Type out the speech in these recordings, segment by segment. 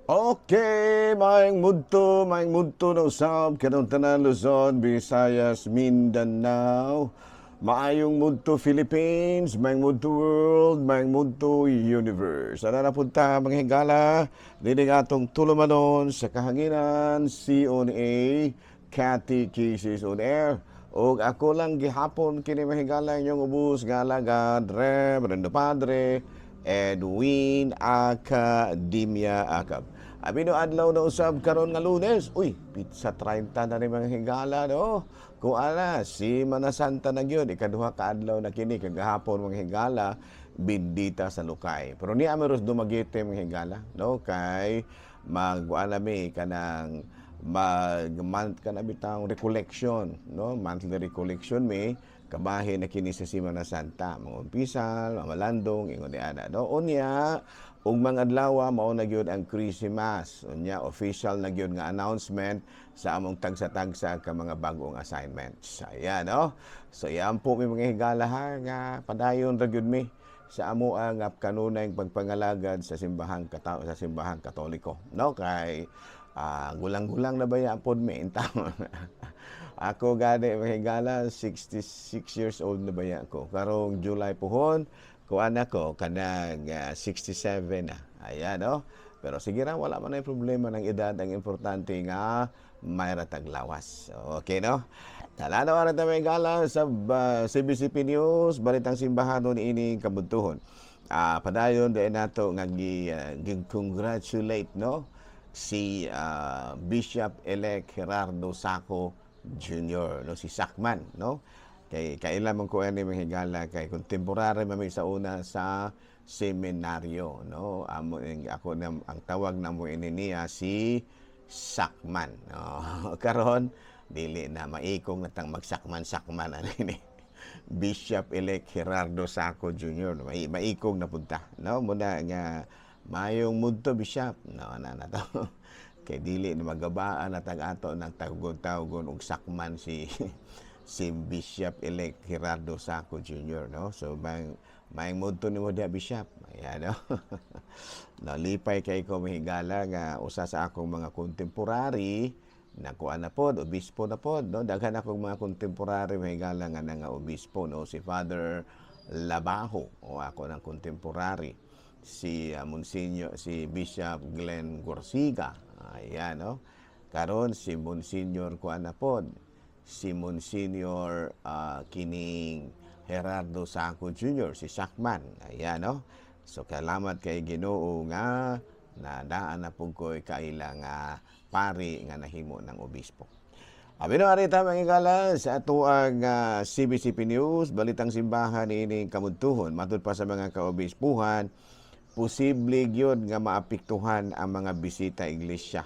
Okay, maayong mudto na usab kanang tanan, Luzon, Visayas, Mindanao. Maayong mudto, Philippines, maayong mudto, world, maayong mudto, universe. Ana na punta, mga higala, dining atong tulumanon sa kahanginan, CONA, Catechesis on Air. Og ako lang gihapon kini, mga higala, inyong ubos nga alagad, Reverendo Padre Edwin Academia Acab. Abi no adlaw na usab karon nga Lunes. Uy, petsa 30 na ni, mga higala, no. Kung ana, Semana Santa na gyud, ikaduha ka adlaw na kini kagahapon, mga higala, Bendita sa Lukay. Pero ni Ameros Dumaguete, mga higala, no, kay magkuan mi kanang mag month kana bitang recollection, no, monthly recollection mi, kabahin na kini sa Semana Santa, mga umpisal, mamalandong, ingon ni ana, no. Unya ug mga adlaw mao na gyud ang Christmas. Unya official na gyud nga announcement sa among tagsa-tagsa ka mga bagong assignments. Ayan, no. So yan po mi, mga higala, ha, nga padayon ra gyud mi sa amo ang kanunay pagpangalagad sa simbahang Katoliko, no, kay gulang-gulang na baya pod mi intawon. Ako gani, mga higala, 66 years old na baya ko. Karong July pohon, kuan ako kanang 67 na. Ayan, no? Pero sige ra, wala man ay problema ng edad. Ang importante nga may ratag lawas. Okay, no? Talano ara ta, mga higala, sa CBCP News, Balitang Simbahan ni ining kabuntuhon. Padayon din nato nga gi-congratulate, no, si Bishop-elect Gerardo Saco Jr., no, si Sakman, no, kay kaila man ko ani, mga higala, kay contemporary man mi sa una sa seminaryo, no. Amo ako na ang tawag namo ini niya si Sakman, no. Karon dili na maikong natang magsakman-sakman ani ni Bishop-elect Gerardo Saco Jr., no? Maikong na punta, no, muna nga mayong mudto, Bishop, no, ana na to kay dili na magabaan at ang ato ng tawgon-tawgon og sakman si si Bishop-elect Gerardo Saco Jr., no. So may maayong mudto nimo diha, Bishop. Ayan, no. Nalipay kay ko, mahigala, nga usa sa akong mga contemporary na kuan na pod, obispo na pod, no. Daghan akong mga contemporary, mahigala, nga nga obispo, no. Si Father Labajo o ako ng contemporary, si Monsignor, si Bishop Glenn Gorsiga. Ayan, no. Karon si Monsignor kuan na pod, si Monsignor kining Gerardo Saco Jr., si Sakman. Ayan, no. So kalamat kay Ginoo nga nadaan na pud ko'y kaila nga pari nga nahimo ng obispo. Abi no arita, mga higala, sa atoang CBCP News, Balitang Simbahan ining kamudtuhon. Matud pa sa mga kaobispuhan, posible gyud nga maapektuhan ang mga bisita iglesia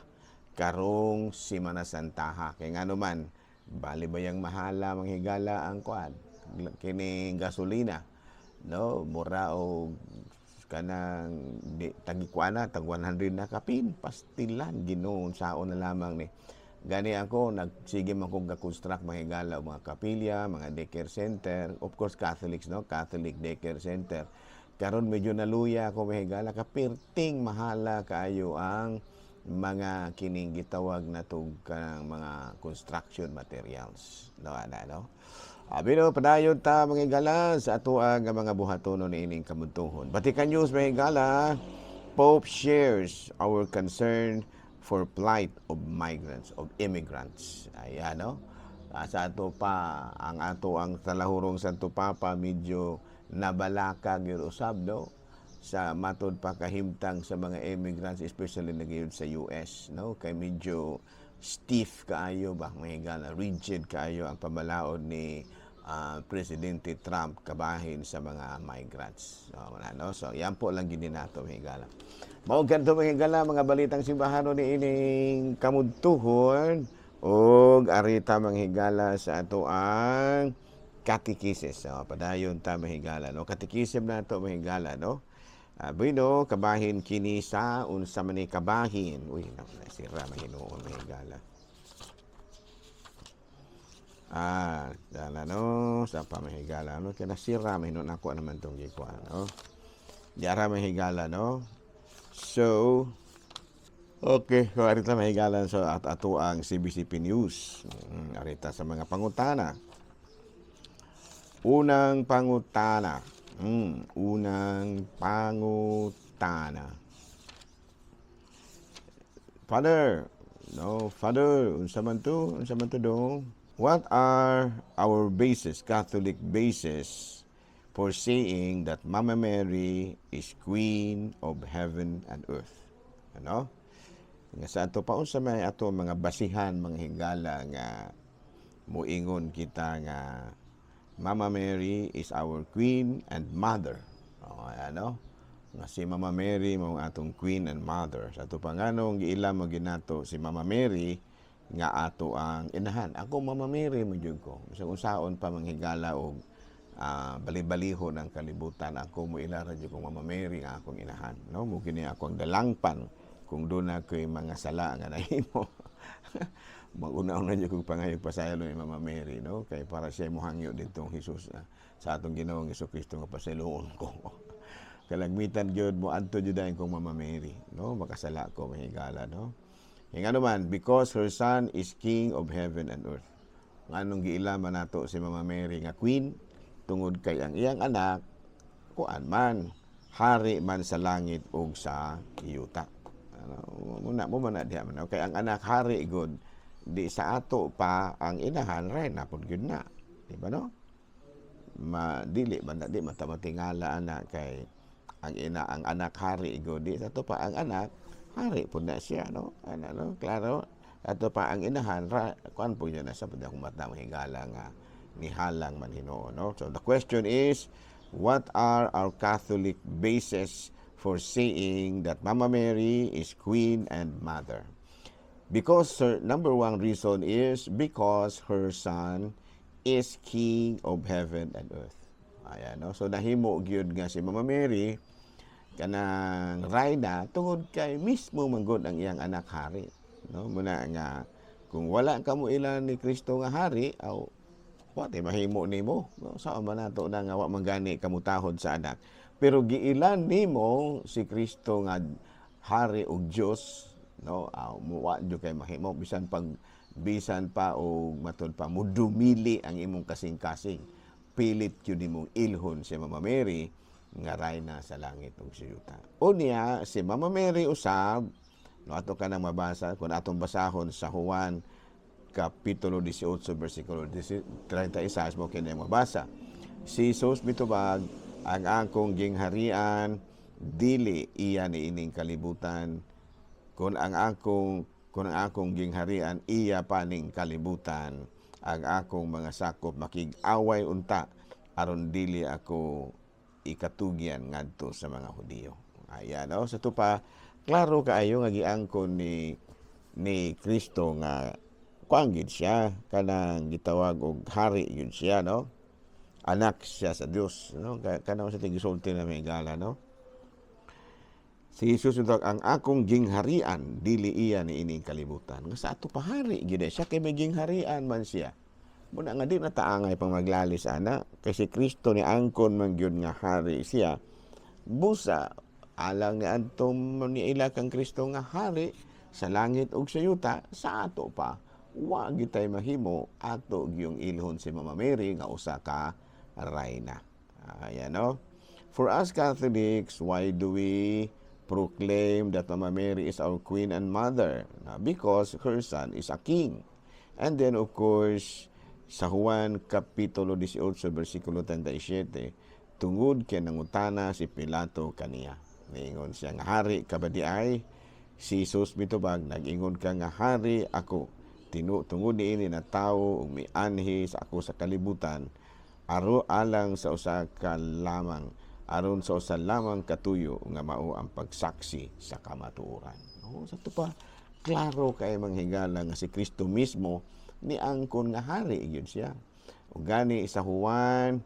karong Semana Santaha. Kay ngano man, bali bayang mahala, mga higala, ang kuan kining gasolina, no, mura og kanang di tagikuan na tag 100 na kapin pastilan. Ginoo, saon na lamang ni. Gani ako nagsige man kong ga-construct, mga higala, og mga kapilya, mga daycare center, of course Catholics, no, Catholic daycare center. Karon medyo naluya ako, mga higala, kapirting mahala kaayo ang mga kining gitawag na tug kanang mga construction materials, no, ana, no. Abi no, padayon ta, mga higala, sa atoang nga mga buhatonon niining kamuntuhon. Vatican News, mga higala, Pope shares our concern for plight of migrants, of immigrants. Ayan, no? Sa ato pa, ang ato ang talahurong Santo Papa medyo nabalaka gyud usab, no? Sa matod pa kahimtang sa mga immigrants, especially na gyud sa US, no? Kay medyo stiff kaayo ba, mga higala, rigid kaayo ang pamalaod ni Presidente Trump kabahin sa mga migrants. So, wala, no? So, yan po lang gini nato, mga higala. Mao ganito, mga higala, mga balitang simbahan ni ining kamudtuhon ug arita, mga higala, sa ato ang katekisis. So, padayon ta, mga higala, no? Katekisim nato, mga higala, no? Bueno, kabahin kini sa unsa man ni kabahin. Uy, naku, nasira mahinuon, mga higala. Dala no, sa pamahigala no, kaya nasira mahinuon ako naman tong gikuan, no. Diara, mahigala, no. So, Okay, so arita, mahigalan, sa at ato ang CBCP News. Arita sa mga pangutana. Unang pangutana. Unang pangutana. Father, no, Father, unsa man to? Unsa man to dong? What are our basis, Catholic basis, for saying that Mama Mary is Queen of Heaven and Earth? Ano? Nga sa ato pa, unsa may ato mga basihan, mga higala, nga muingon kita nga Mama Mary is our Queen and Mother? O, ano? Nga si Mama Mary mao ang atong Queen and Mother. Sa ato pa, nganong giila mo ginato si Mama Mary nga ato ang inahan? Ako, Mama Mary mo jud ko. Bisan unsaon pa, manghigala, og bali-baliho ng kalibutan, ako mo ila ra jud kong Mama Mary nga akong inahan, no? Mo kini ako ang dalangpan kung duna ko'y mga sala nga nahimo. Mag-una-una jud kong pangayo pasaylo ni Mama Mary, no? Kay para siya mohangyo ditong Jesus sa atong Ginoong Kristo nga pasayloon ko. Kalagmitan gyud mo adto jud dayon kong Mama Mary, no? Makasala ko, mahigala, no? Nga naman, because her son is King of heaven and earth. Nganong giila man nato si Mama Mary nga Queen? Tungod kay ang iyang anak kuan man, hari man sa langit ug sa yuta. Ano, muna mo man na diha man. Kay ang anak hari gud, di sa ato pa ang inahan rayna pud gyud na. Di ba, no? Ma dili man na di matamatingala ana kay ang ina, ang anak hari gud, di sa ato pa ang anak hari pud na siya, no? Ana, no? Klaro, ato pa ang inahan ra kuan po yun na sa pud akong mata, mahigala, nga nihalang man hinuon, no? So the question is, what are our Catholic basis for saying that Mama Mary is Queen and Mother? Because her number one reason is because her son is King of heaven and earth. Ayan, no? So nahimo gyud nga si Mama Mary kanang rayna tungod kay mismo manggod ang iyang anak hari, no? Muna nga kung wala ka mo ila ni Kristo nga hari, aw wa tay mahimo nimo, no? Sao man nato na nga wa man gani kamutahod sa anak, pero giilan nimo si Kristo nga hari ug Dios, no? Aw wa jud kay mahimo, bisan pag bisan pa og matud pa mudumili ang imong kasing-kasing, pilit gyud nimong ilhon si Mama Mary nga rayna sa langit ug sa yuta. Unya si Mama Mary usab, no, ato ka nang mabasa kung atong basahon sa Juan kapitulo 18 bersikulo 36, mo kini mabasa. Si Jesus mitubag, "Ang akong gingharian dili iya niining kalibutan. Kung ang akong gingharian iya pa ning kalibutan, ang akong mga sakop makig-away unta aron dili ako ikatugyan ngadto sa mga Hudiyo." Ayan, no? Sa pa, klaro kaayo nga giangkon ni Kristo nga kuan gid siya, kanang gitawag og hari yun siya, no? Anak siya sa Dios, no? Kanang sa gisulti na may gala, no? Si Jesus nitawag, "Ang akong gingharian dili iya niining kalibutan." Nga sa ato pa, hari gyud siya kay may gingharian man siya. Muna nga di na taangay pang maglalis ana kay si Kristo ni angkon man gyud nga hari siya. Busa alang ni adtong niila kang Kristo nga hari sa langit ug sa yuta, sa ato pa wa gitay mahimo, ato gyung ilhon si Mama Mary nga usa ka rayna. Ayan, no? For us Catholics, why do we proclaim that Mama Mary is our Queen and Mother? Because her son is a king. And then, of course, sa Juan Kapitulo 18, versikulo 37, tungod kay nangutana si Pilato kaniya. Niingon siya nga, "Hari ka ba di ay?" Si Jesus mitubag, "Nag-ingon ka nga hari ako. Tungod niini natawo ug mianhi sa ako sa kalibutan aro alang sa usa ka lamang aron sa usa lamang katuyo nga mao ang pagsaksi sa kamatuoran." No, sa to pa, klaro kay, manghigala, nga si Kristo mismo niangkon nga hari gyud siya. Ug gani sa Juan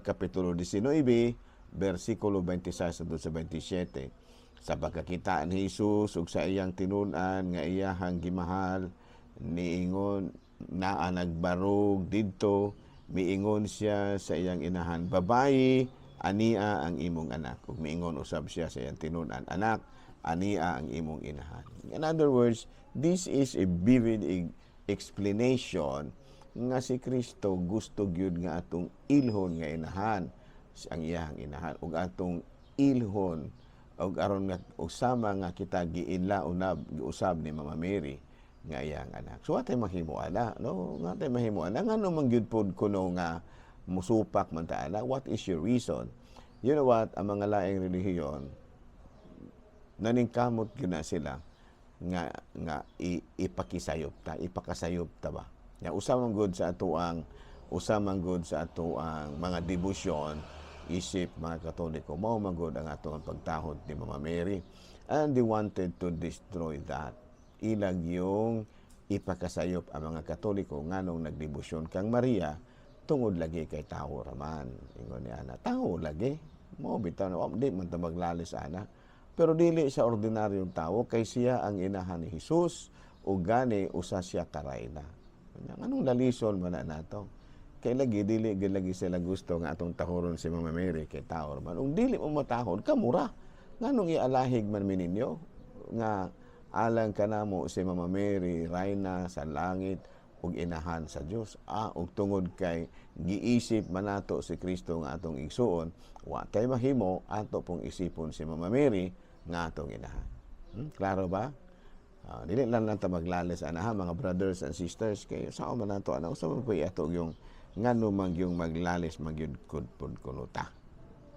Kapitulo 19 bersikulo 26 hangtod sa 27, sa pagkakita ni Jesus ug sa iyang tinun-an nga iyahang gimahal niingon naa nagbarog didto, miingon siya sa iyang inahan, "Babayi, ania ang imong anak." Ug miingon usab siya sa iyang tinun-an, "Anak, Ania ang imong inahan. In other words, this is a vivid explanation nga si Kristo gusto gyud nga atong ilhon nga inahan, ang iyang inahan, ug atong ilhon og aron nga og sama nga kita giinla unab giusab ni Mama Mary nga iyang anak. So atay mahimo ana, no? Nga atay mahimo ana, ngano man gyud pod kuno nga musupak man ta ana? What is your reason? You know what, ang mga laing relihiyon, naningkamot gyud na sila nga nga ipakisayop ta, ipakasayop ta ba. Nga usa man gud sa atoang usa man gud sa atoang mga debosyon isip mga Katoliko, mao man gud ang atong pagtahod ni Mama Mary, and they wanted to destroy that. Ilag yung ipakasayop ang mga Katoliko nganong nagdebosyon kang Maria tungod lagi kay tao raman. Ingon ni ana, tao lagi mo bitaw na, di man ta maglalis ana, pero dili sa ordinaryong tao kay siya ang inahan ni Jesus ug gani usa siya ka rayna. Anong lalison man na nato? Kay lagi dili gyud lagi sila gusto nga atong tahoron si Mama Mary kay tao man. Ug dili mo matahod kamura. Nganong ialahig man mi ninyo nga alang kanamo si Mama Mary rayna sa langit ug inahan sa Dios? Ah, ug tungod kay giisip man nato si Kristo nga atong igsuon, wa tay mahimo, ato pong isipon si Mama Mary nga atong inahan. Klaro ba? Dili lang lang ta maglalis ana ha, mga brothers and sisters, kay sa man nato ana, usa man po ato yung ngano man yung maglalis magyud kud pud kuno ta.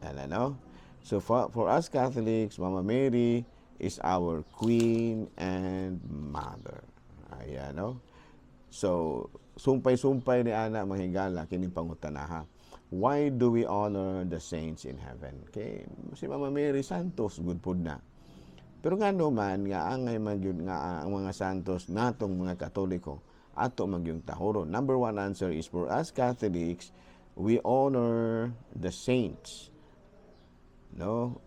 Ana, no? So for us Catholics, Mama Mary is our queen and mother. Ayan, no? So, sumpay-sumpay ni ana, mga higala, kining pangutana ha. Why do we honor the saints in heaven? Kay si Mama Mary santos gud pud na. Pero ngano man nga angay man gyud nga ang mga santos natong mga Katoliko ato man gyung tahoron? Number one answer is, for us Catholics, we honor the saints. No?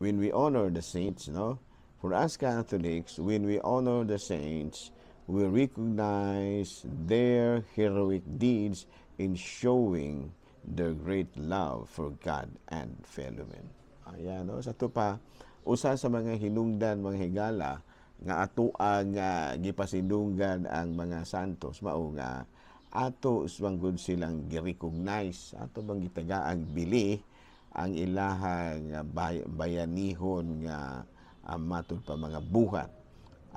When we honor the saints, no? For us Catholics, when we honor the saints, we recognize their heroic deeds in showing their great love for God and fellow men. Ayan, no? Sa ato pa, usa sa mga hinungdan, mga higala, nga atoa nga gipasidunggan ang mga santos mao nga ato man gud silang gi-recognize, ato bang gitagaang bili ang ilahang bayanihon nga matud pa mga buhat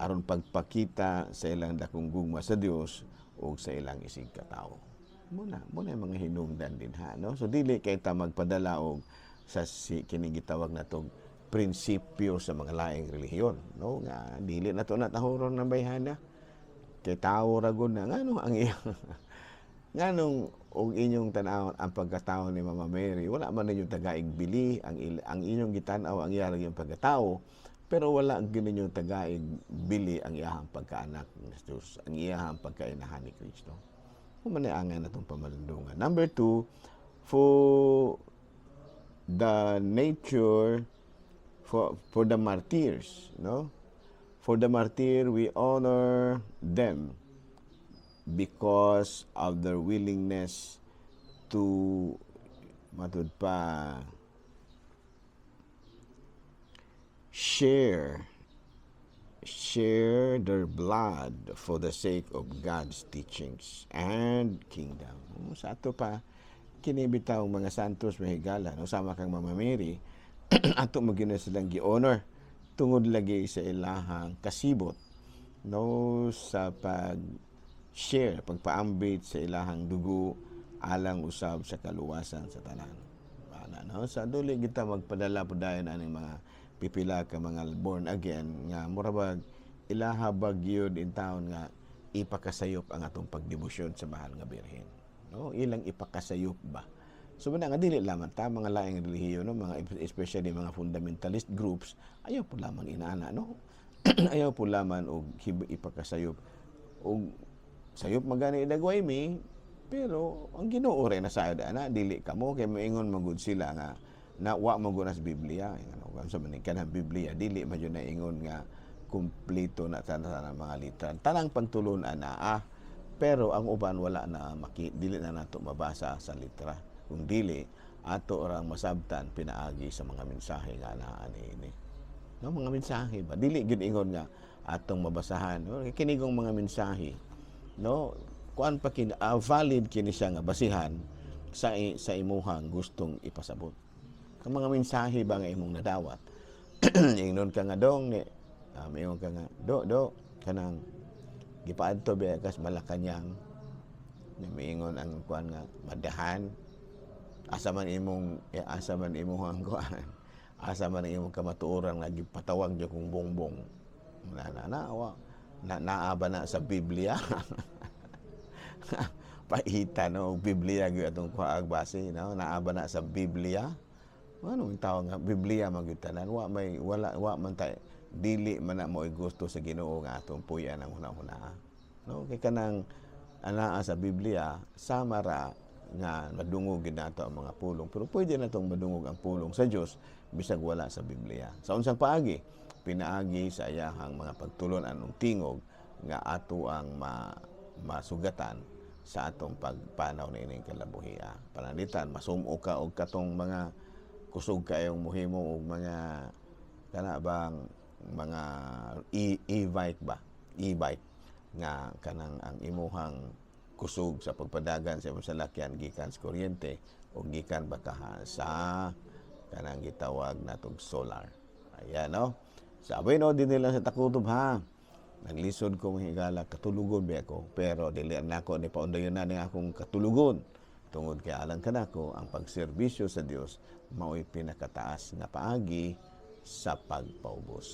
aron pagpakita sa ilang dakong gugma sa Dios ug sa ilang isig katawo. Muna yung mga hinungdan din ha, no? So dili kay ta magpadala og sa si kini gitawag natong prinsipyo sa mga laing relihiyon, no? Nga dili na to natahoron ng bayhana kay tao ra gud na. Ngano ang iyang nganong og inyong tan-awon ang pagkatao ni Mama Mary, wala man ninyong tagaig bili ang inyong gitan-aw ang iyang yung pagkatao, pero wala gyud ninyong tagaig bili ang iyahang pagkaanak ni Diyos, ang iyahang pagkainahan ni Kristo? Kung man angay natong pamalundungan. Number two, for the nature for the martyrs, no? For the martyr, we honor them because of their willingness to, matud pa, share their blood for the sake of God's teachings and kingdom. Sa ato pa, kini bitaw mga santos, mahigala, no, sama kang Mama Mary, ato mo gyud na silang gi-honor tungod lagi sa ilahang kasibot, no, sa pag share, pagpaambit sa ilahang dugo alang usab sa kaluwasan sa tanan. Ana, no? Sa duli kita magpadala po dayon aning mga pipila ka mga born again nga mura bag ilaha bag yun in town nga ipakasayop ang atong pagdebosyon sa mahal nga Birhen. No? Ilang ipakasayop ba? So muna nga dili lamang ta mga laing relihiyon, no, mga especially mga fundamentalist groups, ayaw po lamang inaana, no. Ayaw po lamang og ipakasayop og sayop magani idagway mi, pero ang Ginoo rin na sayod ana, dili kamo, kay moingon magud sila nga na wa mo sa Biblia. Ano sa man kanang Biblia, dili man jud na ingon nga kumpleto na tanan mga litra, tanang pagtulon-an naa, pero ang uban wala na maki, dili na nato mabasa sa litra. Kung dili, ato orang masabtan pinaagi sa mga mensahe nga naa niini. No, mga mensahe ba, dili gyud ingon nga atong mabasahan, no? Kinigong mga mensahe, no, kuan pa kini, valid kini siya nga basihan sa imuhang gustong ipasabot. Ang mga mensahe ba nga imong nadawat, ingnon ka nga dong ni ingon ka nga do do kanang gipaadto ba kas Malacañang ni, miingon ang kuan nga madahan, asa man imong asa man imong kuan, asa man ang imong kamatuoran nga gipatawag niyo kong Bongbong na na na wa na naa ba na sa Biblia? Paita, no, Biblia gyud atong kuhaag base, no? Naa ba na sa Biblia? Ano ang tawag nga Biblia man gyud tanan, wa may wala, wa man tay, dili man na mo'y gusto sa Ginoo nga atong puy-an ang hunahuna, no? Kay kanang anaa sa Biblia, sama ra nga madungog gid nato ang mga pulong, pero pwede na tong madungog ang pulong sa Dios bisag wala sa Biblia. Sa unsang paagi? Pinaagi sa iyahang mga pagtulon-an og tingog nga ato ang masugatan sa atong pagpanaw niining kalabuhia. Pananglitan masumo ka og katong mga kusog kayong muhimo og mga kana bang mga e-bike ba, e-bike nga kanang ang imuhang kusog sa pagpadagan sa imong salakyan gikan sa kuryente o gikan ba kaha sa kanang gitawag natog solar. Ayan, no? Sabi, no, din nila sa takutob ha. Naglisod ko, mga higala, katulugon ba ako, pero dili nako ni paundayon na ni akong katulugon tungod kay alang kanako ang pagserbisyo sa Dios mao'y pinakataas nga paagi sa pagpaubos,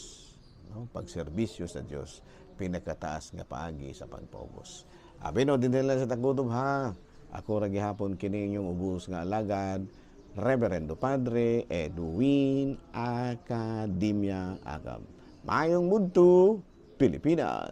no? Pagserbisyo sa Dios, pinakataas nga paagi sa pagpaubos. Abi no, din nila sa tagutom ha. Ako ra gihapon kini inyong ubos nga alagad, Reverendo Padre Edwin Academia Acab. Maayong mudto, Pilipinas.